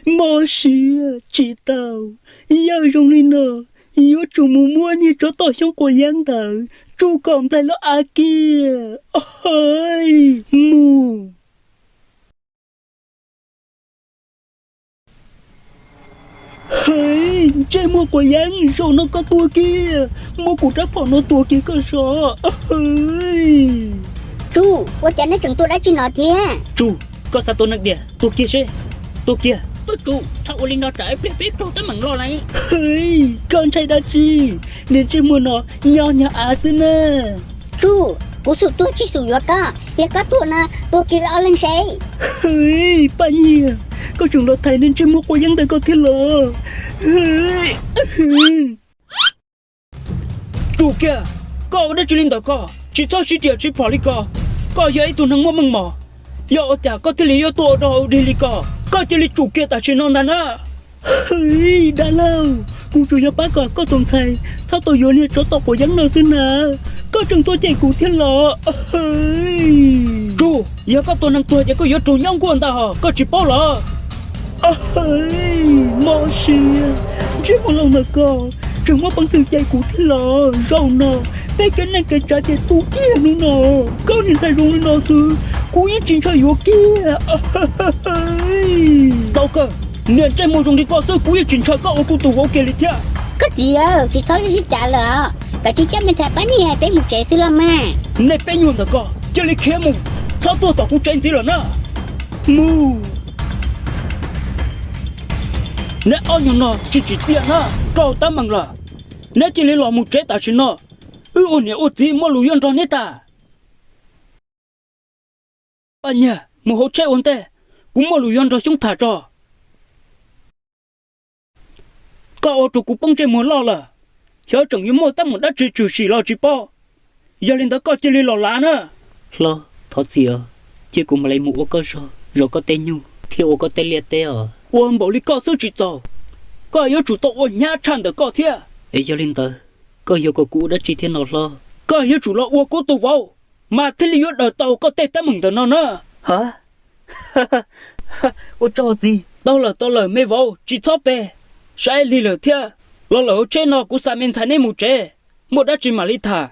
Mob siab tsis tau, yawg zoo li no, yuav tsum mus muab niag tsov tom xyoob quav yeeb ntawd tsuj kom nplaig loj av kiag. Mus. Hej, ntsej muag quav yeeb, zaum no koj tuag kiag, muab kuv rab phom no tuag kiag koj sov. Tsuj, ua cas neb tseem tuaj dab tsi no thiab? Tsuj, koj xav tua neeg diam, tuag kiag seb, tuag kiag. Tsuj, txhob ua li no tsam ib pliag peb raug teeb meem loj lawm. Hej, koj ntshai dab tsi? Niag ntsej muag no nyob nyog av xwb na. Tsuj, kuv xum tuag tsis xum yuav koj, yog koj tuag no tuag kiag ob leeg seb. Hej, Paj Nyiag, koj tseem los thaiv niag ntsej muag quav yeeb ntawd koj thiab los? Tsum kiag, koj ua dab tsi li ntawd koj? Tsis txhob sib riam sib phom li ko. Koj yog ib tug neeg muaj meej mom, yog ua cas koj thiaj li yuav tuaj ua dog ua dig li ko? Koj cia li tsum kiag tam sim no ntag na. Hej, dab laug, kuv tsuas yog pab kom koj tus ntxhais txhob tau yuav niag tsov tom quav yeeb no xwb na. Koj tseem tuaj cem kuv thiab los? Tsuj, yog koj tua neeg tuag ces koj yuav raug nyob nkuaj ntag hos, koj tsis paub los? Mob siab, ntsej muag laus ntawm koj tseem muaj peev xwm cem kuv thiab los? Zaum no peb kev neej kev tsav ces tu kiag hnub no. Koj niag ntxhais zoo li no xwb, kuv yeej tsis ntshaw yuav kiag. Tau kawg, niag ntsej muag zoo li koj xwb kuv yeej tsis ntshaw koj ua kuv tus vauv kiag li thiab. Koj txiv, tsis txhob sib cav lawm, kav tsij coj me ntxhais Paj Nyiag peb mus tsev xwb los mas. Nej peb nyuag ntawm koj cia li khiav mus, txhob tuaj tom kuv tsev ntxiv lawm na. Mus. Neb ob nyuag no tsis tsim txiaj na, raug teeb meem lawm. Neb cia li los mus tsev tam sim no, wb ua niam ua txiv muaj lus yuav nrog neb tham. Paj Nyiag, mus hauv tsheb ua ntej, kuv muaj lus yuav nrog Xyoob tham tso. Koj ua rau kuv poob ntsej muag loj lawm, xyov tseem yuav muaj teeb meem dab tsi tshwm sim los tsis paub. Yog li ntawd koj cia li los lav na. Hlob, thov txim os, cia kuv mam li mus ua koj zog zov koj tej nyuj thiab ua koj tej liaj teb os. Ua npaum li koj xwb tsis txaus, koj yuav tsum tau ua hnyav tshaj ntawm koj thiab. Es yog li ntawd, koj yuav kom kuv ua dab tsi thiab no hlob? Koj yuav tsum los ua kuv tus vauv, mas thiaj li yuav daws tau koj tej teeb meem ntawm no na. Ha, ua tsaug txiv. Tau lawm tau lawm me vauv, tsis txhob pe, saib lig lawm thiab. Los lawm hauv tsheb no kuv xa me ntxhais neb mus tsev, muaj dab tsi mam li tham.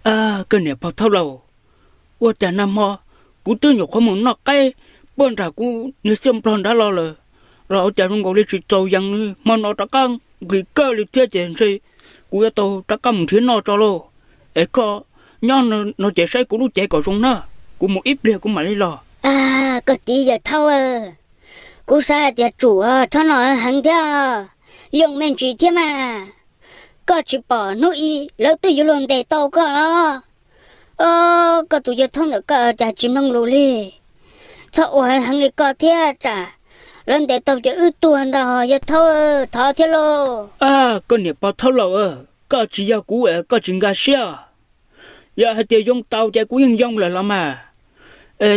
Ab, koj niam pog thaub laus, ua cas nag hmo kuv twb nyuam qhuav mus noj qaib puag nram kuv niag xiaj nplog nrad los lawm, los ua cas zoo nkaus li tsis txaus yees li, hmo no rov qab nqhis kawg li thiab ces ntshe kuv yuav tau rov qab mus nrhiav noj tso lauj. Es koj nyob no ces saib kuv lub cev kom zoo na, kuv mus ib pliag kuv mam li los. Koj txiv yawg thaub, kuv xav hais tias tsum txhob noj heev thiab, yoo me ntsis thiab mas. Koj tsis pom hnub ib lawv twb yuav luag ntes tau koj los? Koj tus yawg thaub ntawm koj cas tsis mloog lus li. Txhob ua heev heev li koj thiab tsam lawv ntes tau ces wb tuag ntag yawg thaub, thov thiab lauj. Koj niam pog thaub laus, koj tsis yog kuv es koj tsis nkag siab. Yog hais tias yoo tau ces kuv yeej yoo lawm los mas.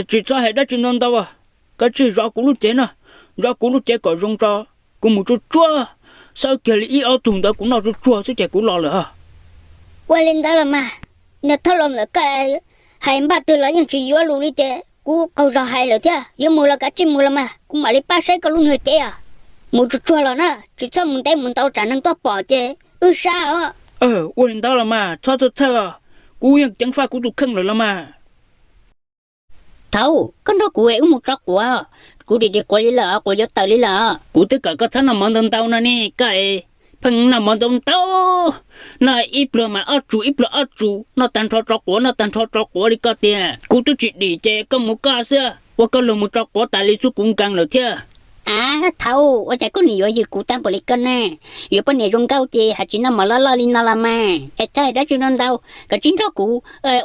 Tsis txhob hais dab tsi ntau ntau, kav tsij zov kuv lub cev na, zov kuv lub cev kom zoo tso. Kuv mus tsuag tsuag, xawb kiag li ib ob tug ntawd kuv noj tsuag tsuag xwb ces kuv los lawm. Ua li ntawd los mas, niag thaub laus ntawm koj hais npaj twg los yeej tsis yuav lus li ces kuv qaug zog hais lawm thiab. Yuav mus los kav tsij mus los mas, kuv mam li pab saib koj lub niag cev os. Mus tsuag tsuag los na, tsis txhob mus ntev mus ntau tsam neeg tuaj pom ces wb sab os. Ua li ntawd los mas txhob txhawj txhawj os, kuv yeej ceev faj kuv tus kheej lawm los mas. Thaub, koj nrog kuv es wb mus tso quav, kuv dim dim quav li lawm, quav yuav tawm li lawm. Kuv twb kom koj txhob noj mov ntau ntau no ne, koj es pheej noj mov ntau ntau, noj ib pluag mas ob tsum ib pluag ob tsum, noj tag nrho tso quav, noj tag nrho tso quav li koj tiag. Kuv twb tsis dim ces koj mus koj xwb, ua koj luag mus tso quav tas li xwb kuv nkees lawm thiab. Ab Thaub, ua cas koj nim yuav yws kuv tag npaum li koj ne? Yuav poj niam zoo nkauj ces haj tsis noj mov loj loj li no los mas. Es txhob hais dab tsi ntau ntau, koj tsis nrog kuv,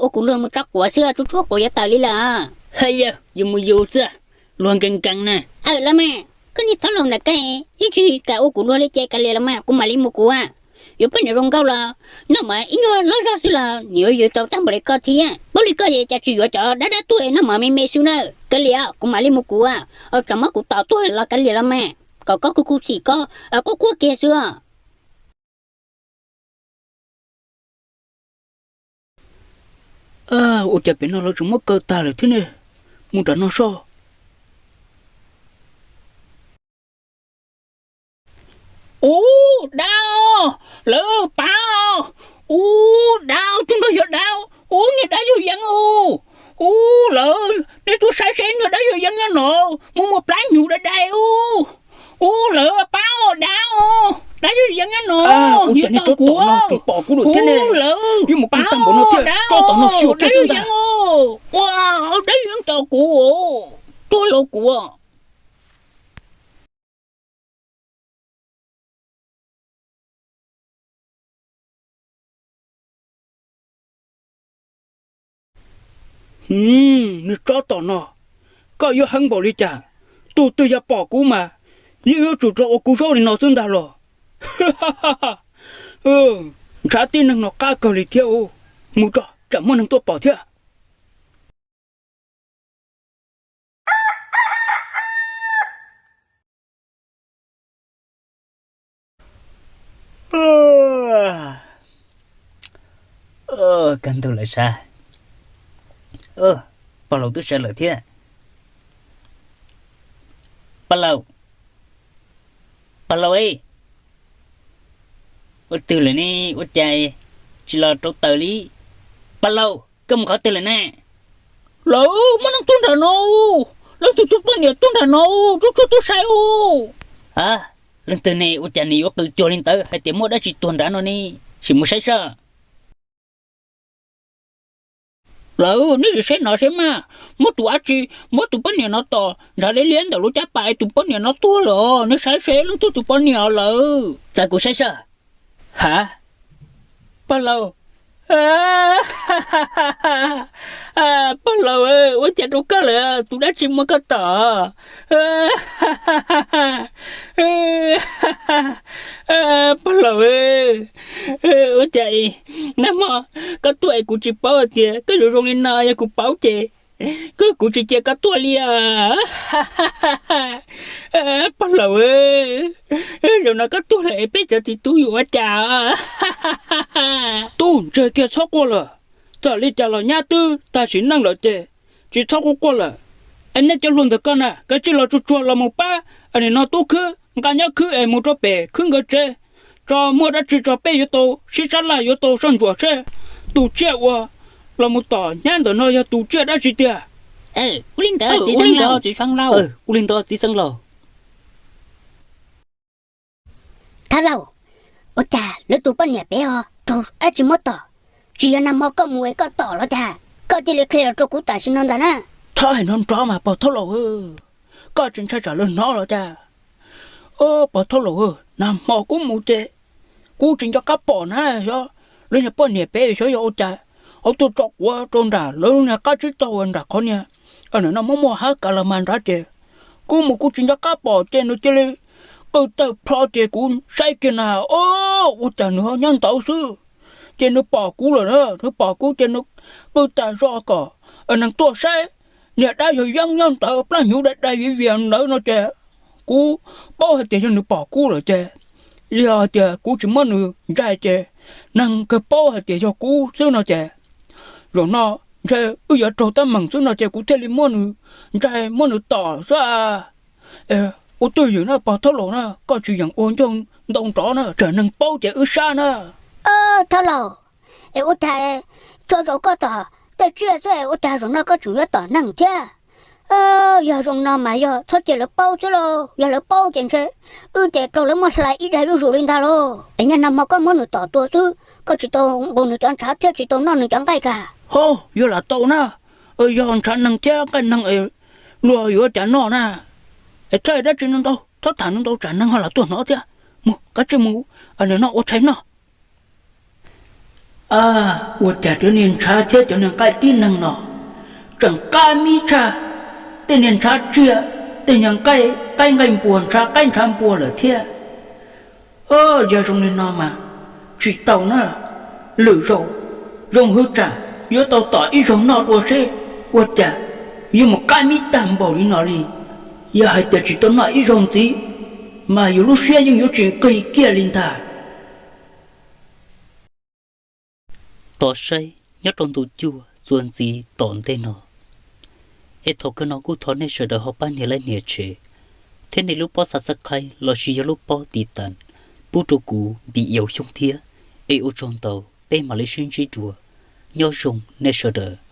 ua kuv luag mus tso quav xwb, tsuag tsuag quav yuav tawm li lawm. Haj yog yus mus yus xwb, luag nkees nkees na. Aws los mas, koj niag thaub laus ntawm koj, yeej tsis kam ua kuv luag li ces kav liam los mas, kuv mam li mus kuv. Yuav poj niam zoo nkauj los noj mov ib nyuag loj zog xwb los nim yuav yws tau tag npaum li koj thiab. Paub li koj ces cas tsis yuav cov dab dab tuaj noj mov me me xwb na. Kav liam, kuv mam li mus kuv. Tsam muab kuv tom tuag los kav liam los mas, kom koj khuv khuv xim koj quaj quaj kiag xwb. Ua cas pem no lawv tseem muab kaw tag lawm thiab ne? Mus nram no soj. Ub, dab, lawv pab. Ub, dab, tus no yog dab. Ub, niag dab yawg yeeb ub. Ub, lawv, nej tuaj saib seb niag dab yawg yeeb nyob no, muaj muaj plab hnyuv dai dai ub. Ub, lawv pab os dab, dab yawg yeeb nyob no, ua cas nej tsob tom no tseem pom kuv lawm thiab ne? Ub, lawv pab os dab, dab yawg yeeb, ua dab yawg yeeb tom kuv, tuaj los kuv. Niag tsob tom no, koj yuav heev npaum li cas? Tus twg yog pom kuv mas yeej yuav tsum rau ua kuv zaub li no xwb ntag los. Ntshav tib neeg no qab kawg li thiab ub. Mus tso, tsam muaj neeg tuaj pom thiab. Kaj ntug lawm sav. Pog laus twb sawv lawm thiab. Pog laus, pog laus, ua twg lawm ne? Ua cas tsis los rau taws li? Pog laus, koj mus qhov twg lawm ne? Lawv muaj neeg tuaj nram no, leej twg tus poj niam tuaj nram no, tsuag tsuag tuaj saib ub. Ha, leej twg ne? Ua cas nws yuav qw cuag li ntawd hais tias muaj dab tsi tuag nrad no ne? Sim mus saib seb. Lawv, nej sim saib no seb mas, muab tus dab tsi, muab tus poj niam no tom ntshav liab liab ntawm lub caj pas es tus poj niam no tuag lawm os. Nej saib seb leej twg tus poj niam lawv. Txav kuv saib seb. Ha, pog laus, pog laus, ua cas rau koj lawm, tus dab tsi muab koj tom? Pog laus, ua cas nag hmo koj tuaj es kuv tsis paub hais tias koj yuav zoo li no, yog kuv paub ces kuv tsis cia koj tuaj li os. Pog laus, zaum no koj tuag lawm es peb cov txiv tub yuav ua cas? Tub, ntseg kiag txhob quaj lawm. Txawm li cas los nyab twb tag sim neej lawm ces tsis txhob quaj quaj lawm. Es nej cov hluas ntawm koj na, kav tsij los tsuag tsuag los mus pab nim no tub khwb nqa nyob khwb es mus rau pem khwb nkawd tsev, tso muaj dab tsi tso peb yuav tau sib sab laj yuav tau soj ntsuam seb tus tsiaj uas los mus tom nyab ntawm no yog tus tsiaj dab tsi tiag. Ua li ntawd txiv xeev laus. Thab laus, ua cas lawv tus poj niam pem ho raug dab tsi muab tom? Tsis yog nag hmo koj mus es koj tom los cas? Koj cia li qhia los rau kuv tam sim no ntag na. Txhob hais nrov nrov mas pog thaub laus, koj tsis ntshai tsam lawv hnov los cas? Pog thaub laus, nag hmo kuv mus ces kuv tsis nco qab pom na, xyov lawv niag poj niam pem xyov yog ua cas, ho tuaj tso quav rau nram lawv niag qab tsib taug nram qhov niag, nim no muaj muaj hab ka las mas nrad ces kuv mus kuv tsis nco qab pom ces nws cia li qw tawg plho ces kuv saib kiag na, o, ua cas nws ho nyob ntawd xwb. Ces nws pom kuv lawm na, nws pom kuv ces nws qw tas zog kom neeg tuaj saib niag dab yawg yeeb nyob ntawd plab hnyuv dai dai viv vias ntawd no ces kuv paub hais tias yog nws pom kuv lawm ces yog hais tias kuv tsis muab nws ntsaig ces neeg kawg paub hais tias yog kuv xwb no ces zaum no ntshe wb yuav raug teeb meem xwb no ces kuv thiaj li muab nws ntsaig muab nws tom xwb. Ua twj ywm na pog thaub laus na, koj tsis yeem ua ncauj ntau nrov na, tsam neeg paub ces wb sab na. Thaub laus, es ua cas txhua zaus koj tom tej tsiaj xwb es ua cas zaum no koj tseem yuav tom neeg thiab? Yog zoo no mas yog txhob cia lawv paub xwb lauj, yog lawv paub ces ntshe wb ces raug lawv muab hlais ib daig zuj zus li ntag lauj. Es nyaj nag hmo koj muab nws tom tuag xwb, koj tsis tau nqus nws cov ntshav thiab tsis tau noj nws cov nqaij kag. Ho, yuav lam tau na, yog ntshav neeg thiab nqaij neeg es luag yuav cas noj na. Es txhob dab tsi ntau ntau, txhob tham ntau ntau tsam neeg ho lam tuaj hnov thiab. Mus, kav tsij mus, nim no ua tshais noj. Ua cas cov niag ntshav thiab cov niag nqaij tib neeg no tseem qab mib tshaj tej niag ntshav tsiaj, tej niag nqaij qaib nqaij npua, ntshav qaib ntshav npua lawm thiab. Yog zoo li no mas tsis tau na, lwm zaus zoo hwv tsam yuav tau tom ib zaug noj dua seb ua cas yuav mus qab mib tag npaum li no li. Yog hais tias tsis tau noj ib zaug ntxiv mas yus lub siab yeej yuav tsis nqig kiag li ntag. Tos saib nyob rau ntu cuaj txuas ntxiv tom ntej no. Es thaum kawg no kuj thov nej sawv daws ho pab nias like nias share, thiab nej lub pob subscribe lossis yog lub pob tiv tas pub rau kuv video xyoo thiab. Es ua tsaug ntau, peb mam li sib ntsib dua. Nyob zoo nej sawv daws.